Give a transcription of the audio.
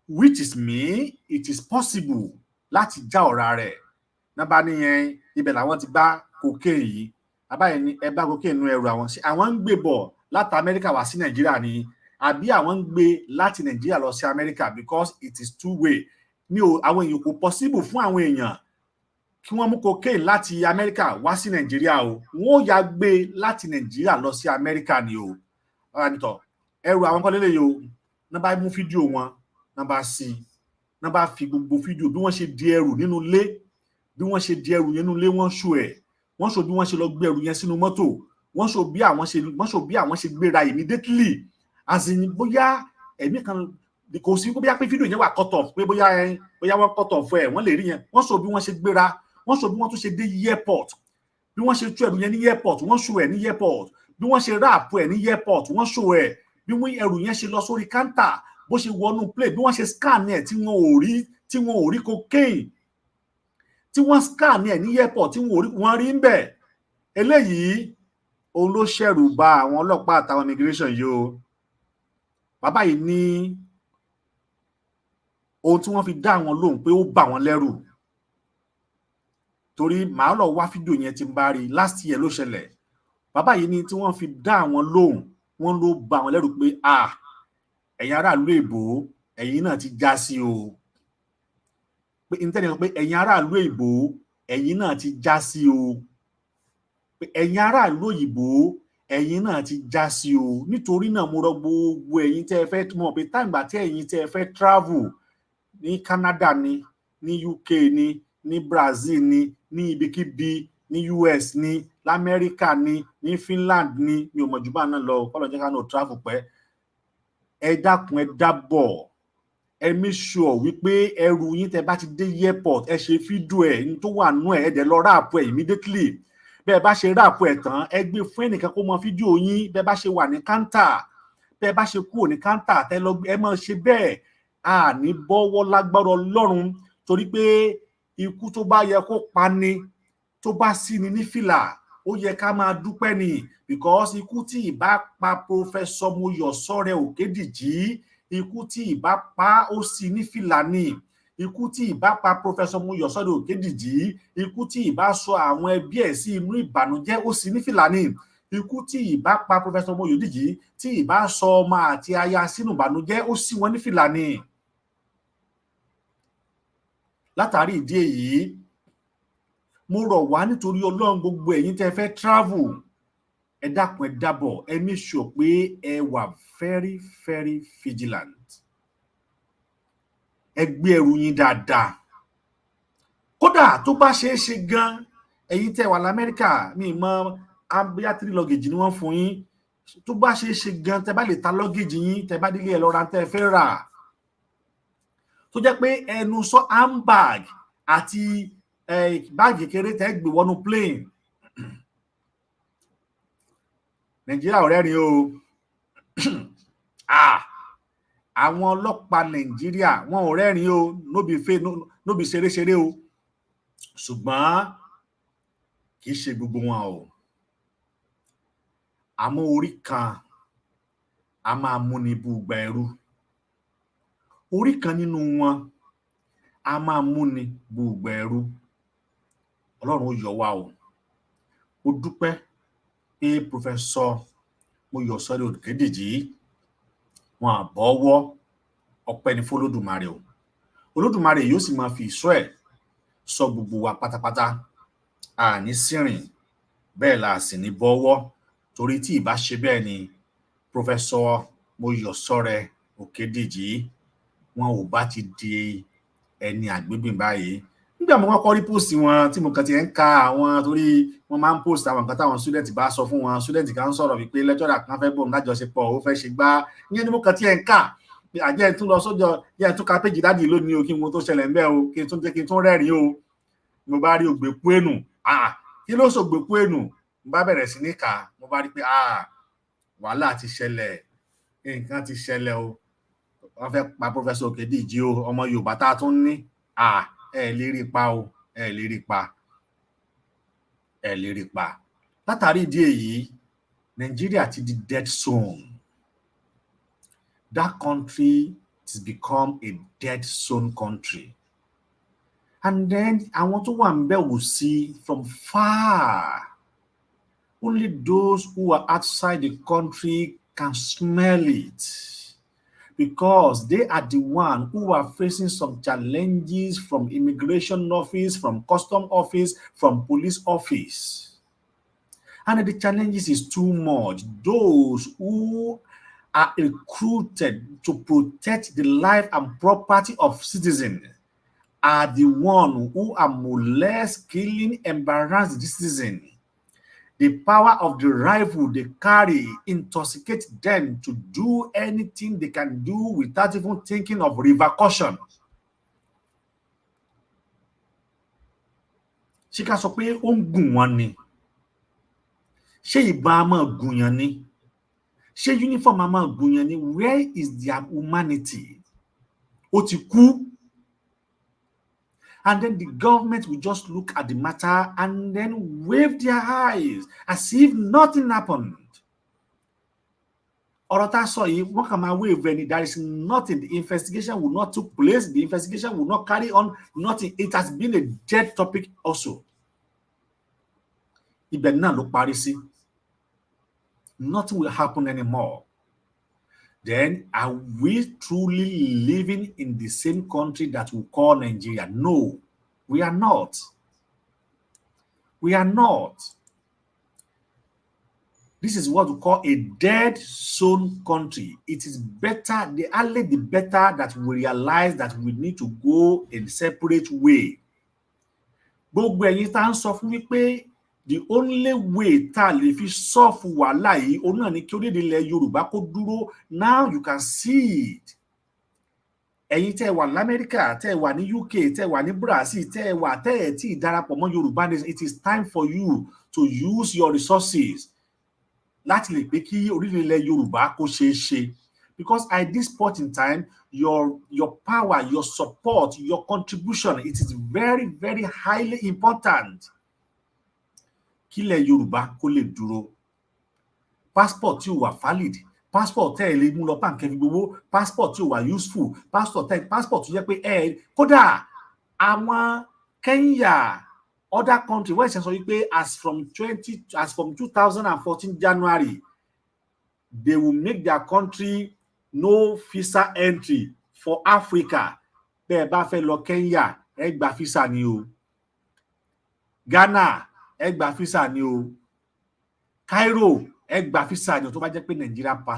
Which is me, it is possible láti já ọ̀rá rẹ̀ náà nìyẹn. Ibẹ̀ làwọn ti bá cocaine yìí. Bàbá yìí ní ẹ bá cocaine nínú ẹrù àwọn. Ṣé àwọn ń gbé bọ̀ láti Amẹ́ríkà wá sí Nàìjíríà ni, àbí àwọn ń gbé láti Nàìjíríà lọ sí Amẹ́ríkà? Because it is two way mi ò àwọn èèyàn, kò possible fún àwọn èèyàn kí wọ́n mú cocaine láti Amẹ́ríkà wá sí Nàìjíríà o. Wọ́n ó ya gbé láti Nàìjíríà lọ sí Amẹ́ríkà ni o. Ọ̀rọ̀ ẹrù àwọn kan lélẹ́yìí o. Náà bá mú fídíò wọn, náà bá sí, náà bá fi gbogbo fídíò bí wọ́n ṣe di ẹrù nínú ilé, bí wọ́n ṣe di ẹrù yẹn nínú ilé. Wọ́n ṣó ẹ̀, wọ́n ṣó bí wọ́n ṣe lọ gbé ẹrù yẹn sínú mọ́tò, wọ́n ṣó bí àwọn ṣe gbéra immediately, as in bóyá ẹ̀mí kan kò sí, bóyá pé fídíò yẹn wà cut off, pé bóyá ẹ bóyá wọ́n cut off ẹ̀, wọ́n lè rí yẹn. Wọ́n ṣó bí wọ́n ṣe gbéra, wọ́n ṣó bí wọ́n tún ṣe dé airport, bí wọ́n ṣe tú ẹrù yẹn ní airport, wọ́n ṣó ẹ̀ ní airport, bí wọ́n ṣe wrap ẹ̀ ní airport, wọ́n ṣó ẹ̀, bí wọ́n ẹrù yẹn ṣe lọ sórí counter, bó ṣe wọnú plane, bí wọ́n ṣe scan ẹ̀ tí wọ́n ò rí cocaine, tí wọ́n scan ẹ̀ ní airport tí wọ́n ò rí, wọ́n rí ń bẹ̀. Eléyìí òun ló ṣẹ̀rù bà àwọn ọlọ́pàá àtàwọn immigration yìí o. Bàbá yìí ní ohun tí wọ́n fi dá àwọn lóhùn pé ó bà wọ́n lẹ́rù, torí màá lọ wá fídíò yẹn tí n bá rí. Last year ló ṣẹlẹ̀. Bàbá yìí ní tí wọ́n fi dá àwọn lóhùn, wọ́n ló bà wọ́n lẹ́rù pé, ah, ẹ̀yin aráàlú èbó, ẹ̀yin náà ti já sí o, pé intanet sọ pé ẹ̀yin aráàlú èbó, ẹ̀yin náà ti já sí o, pé ẹ̀yin aráàlú òyìnbó, ẹ̀yin náà ti já sí o. Nítorí náà, mo rọ gbogbo ẹ̀yin tẹ́ ẹ fẹ́ mọ̀ pé táǹgbà tí ẹ̀yin tẹ́ ẹ fẹ́ travel ní Canada ni, ní UK ni, ní Brazil ni, ní ibikíbi, ní US ni, lamẹ́ríkà ni, ní Finland ni, mi ò mọ̀ jù bá náà lọ. Kọ́lọ̀ jẹ́ ká náà travel pẹ́. Ẹ dákun, ẹ dábọ̀, ẹ make sure wípé ẹrù yín, tẹ́ bá ti dé airport, ẹ ṣe fídíò ẹ ní tó wà nú ẹ, ẹ dẹ̀ lọ wrap ẹ immediately. Bẹ́ẹ̀ bá ṣe wrap ẹ tán, ẹ gbé fún ẹnìkan kó mọ fídíò yín. Bẹ́ẹ̀ bá ṣe wà ní counter, bẹ́ẹ̀ bá ṣe kúrò ní counter, tẹ́ lọ, ẹ máa ṣe bẹ́ẹ̀. A ní bọ́wọ́ lágbára Ọlọ́run, torí pé ikú tó bá yẹ kó pani, tó bá sí ni ní fìlà, ó yẹ ká máa dúpẹ́ ni, because ikú tí ìbá pa Professor Mọ́yọ̀sọ́rẹ́ Òkédìjí, ikú tí ìbá pa, ó sì ní fìlà ni. Ikú tí ìbá pa Professor Mọ́yọ̀sọ́rẹ́ Òkédìjí, ikú tí ìbá sọ àwọn ẹbí ẹ̀ sí inú ìbànújẹ́, ó sì ní fìlà ni. Ikú tí ìbá pa Professor Mọ́yọ̀dìjì, tí ìbá sọ ọmọ àti aya sínú ìbànújẹ́, ó sì wọ́n ní fìlà ni. Látàrí ìdí èyí, mo rọ̀ wá nítorí Ọlọ́run, gbogbo ẹ̀yin tẹ́ fẹ́ travel, ẹ dákun, ẹ dábọ̀, ẹ make sure pé ẹ wà very very vigilant. Ẹ gbé ẹrù yín dáadáa. Kódà tó bá ṣeé ṣe gan, ẹ̀yin tẹ́ wà lamẹ́ríkà, mi mọ bóyá three luggage ni wọ́n fún yín, tó bá ṣeé ṣe gan, tẹ́ bá lè ta luggage yín, tẹ́ bá délé, ẹ lọ ra tẹ́ fẹ́ rà, tó jẹ́ pé ẹnu sọ handbag àti báàgì kékeré tẹ́ gbé wọnú plane. Nàìjíríà ò rẹ́rìn o. Ah, àwọn ọlọ́pàá Nàìjíríà, wọn ò rẹ́rìn o. No be fe, no be ṣeréṣeré o. Ṣùgbọ́n kì í ṣe gbogbo wọn o. Àmọ́ orí kan a máa múni bú gba ẹrú, orí kan nínú wọn a máa múni bú gba ẹrú. Ọlọ́run ó yọ wá o. Mo dúpẹ́ pé Professor Mọ́yọ̀sọ́rẹ́ Òkédìjí, wọn àbọ̀wọ́. Ọpẹ́ ní f'Olódùmarè o. Olódùmarè yóò sì máa fi ìṣọ́ ẹ̀ ṣọ́ gbogbo wa pátápátá. Àní sírìn bẹ́ẹ̀ la sì ní bọ́wọ́, torí tí ìbá ṣe bẹ́ẹ̀ ni, Professor Mọ́yọ̀sọ́rẹ́ Òkédìjí, wọn ò bá ti di ẹni àgbégbìn báyìí. Nígbà mo kọ́kọ́ rí post wọn, tí mo kàn ti ń ka àwọn, torí wọ́n máa ń post àwọn nǹkan táwọn student bá sọ fún wọn. Student kan sọ̀rọ̀ wípé lecturer kan fẹ́ bóun lájọṣepọ̀, ó fẹ́ ṣe gbá. Ìyẹn ni mo kàn ti ń kà pé àjẹ́ tún lọ sójọ yẹ tún ka péjì daddy lónìí o, kí n wo tó ṣẹlẹ̀ ń bẹ́ o, kí n tún jẹ́ kí n tún rẹ́rìn o. Mo bá rí ògbékú ènù. Ah, kí ló sògbékú ènù? Mo bá bẹ̀rẹ̀ sí ní kà, mo bá rí pé, ah, wàhálà ti ṣẹlẹ̀, nǹkan ti ṣẹlẹ̀ o. Wọ́n fẹ́ pa Professor Òkédìjí o, ọmọ Yorùbá tá a tún ní. Ah, ẹ lè rí pa o, ẹ lè rí pa, ẹ lè rí pa. Látàrí ìdí èyí, Nàìjíríà ti di dead zone. That country It has become a dead zone country. And then àwọn tó wà ńbẹ̀ wò sí from far. Only those who are outside the country can smell it because they are the one who are facing some challenges from immigration office, from custom office, from police office. And the challenges is too much. Those who are recruited to protect the life and property of citizens are the one who are molest, killing, embarrass the citizen. The power of the rifle they carry intoxicate them to do anything they can do without even thinking of repercussion. Ṣé ká sọ pé ó ń gùn wọ́n ni? Ṣé ìbọn a máa gùnyàn ni? Ṣé uniform a máa gùnyàn ni? Where is their humanity? Ó ti kú. And then the government will just look at the matter and then wave their eyes as if nothing happened. Ọ̀rọ̀ tá a sọ yìí, wọ́n kàn máa wave ẹni. There is nothing. The investigation will not took place. The investigation will not carry on. Nothing. It has been a dead topic also. Ibẹ̀ náà ló parí sí. Nothing will happen anymore. Then are we truly living in the same country that we call Nigeria? No, we are not. We are not. This is what we call a dead zone country. It is better, the early the better that we realize that we need to go in separate way. Gbogbo ẹ̀yin tá ń sọ fún wípé the only way tá a lè fi solve wàhálà yìí, òun náà ni kí orílẹ̀-èdè ilẹ̀ Yorùbá kó dúró. Now you can see it. Ẹ̀yin tẹ́ ẹ wà lamẹ́ríkà, tẹ́ ẹ wà ní UK, tẹ́ ẹ wà ní Brazil, tẹ́ ẹ wà tẹ́ ẹ tí ì darapọ̀ mọ́ Yorùbá Nation, it is time for you to use your resources láti lè pé kí orílẹ̀ ilẹ̀ Yorùbá kó ṣeé ṣe, because at this point in time, your power, your support, your contribution, it is very, very highly important kílẹ̀ Yorùbá kó lè dúró. Passport tí ò wà valid, passport tẹ́ ẹ lè mú lọ báǹkì fi gbowó, passport tí ò wà useful, passport tó jẹ́ pé ẹ kódà àwọn Kenya, other country wọ́n ṣe sọ wípé as from 2014 January, they will make their country no visa entry for Africa. Bẹ́ẹ̀ bá fẹ́ lọ Kenya, ẹ gba visa ni o. Ghana, ẹ gba visa ni o. Cairo, ẹ gba visa ni o. Tó bá jẹ́ pé Nigeria passport.